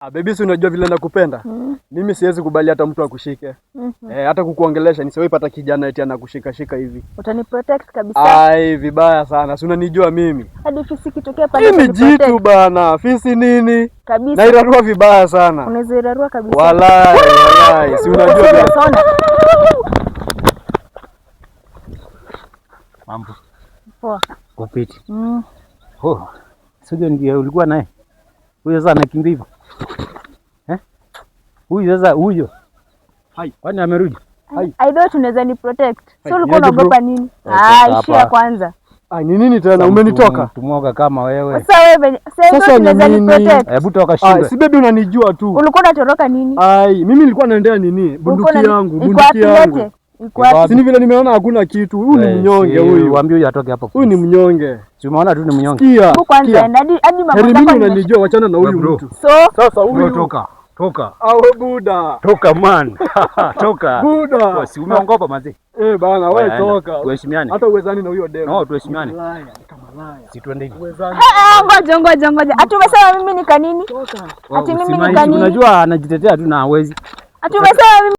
Ah, baby, si unajua vile nakupenda. Mimi siwezi kubali hata mtu akushike. Eh, hata kukuongelesha nisiwahi pata kijana eti anakushika shika hivi. Utani protect kabisa. Ai, vibaya sana. Si unanijua mimi. Hadi fisi kitokea pale Hii ni utani jitu protect bana. Fisi nini? kabisa. Nairarua vibaya sana. Unaweza irarua kabisa. Walai, walai. Si unajua vile. Sana. Mambo Poa. kupiti. Oh, sio ndiye ulikuwa naye huyo? Sasa anakimbia hivyo eh? Huyu sasa huyo. Hai. Kwani amerudi? Hai. I thought unaweza ni protect. Hai, So ulikuwa niaje bro? unaogopa nini? Eh, Ah, toka ishia hapa. kwanza. Ah, ni nini tena? Sasa Umenitoka? Mtu mwoga kama wewe. Sasa wewe venye sasa I Sasa thought ni unaweza ni nini? protect. Hebu toka Ah, shindwe. si baby unanijua tu. Ulikuwa unatoroka nini? Ai, mimi nilikuwa naendea nini? Ulikuwa Bunduki yangu, iko bunduki wapi yangu. yote? Iko wapi? Si ni vile nimeona hakuna kitu. Huyu ni Eh, mnyonge si huyu. Waambie huyu atoke hapo. Huyu ni mnyonge. Si umeona tu ni mnyonge. Sikia. Hebu kwanza sikia. enda hadi hadi mama Heri zako mimi unanijua, wachana na huyu Bro. mtu. So Sasa Bro, huyu toka. Toka. awe buda. Toka man. Toka. Buda. Si umeongopa manzi. Eh, bana wewe Enda. toka. Tuheshimiane. Hata uwezani na huyo demu. No, tuheshimiane. Malaya, kama malaya. Si tuende hivi. Uwezani. Ah, ngoja ngoja ngoja. Ati umesema mimi ni kanini? Toka. Ati mimi ni Usimaishi, kanini? Unajua anajitetea tu na hawezi. Ati umesema mimi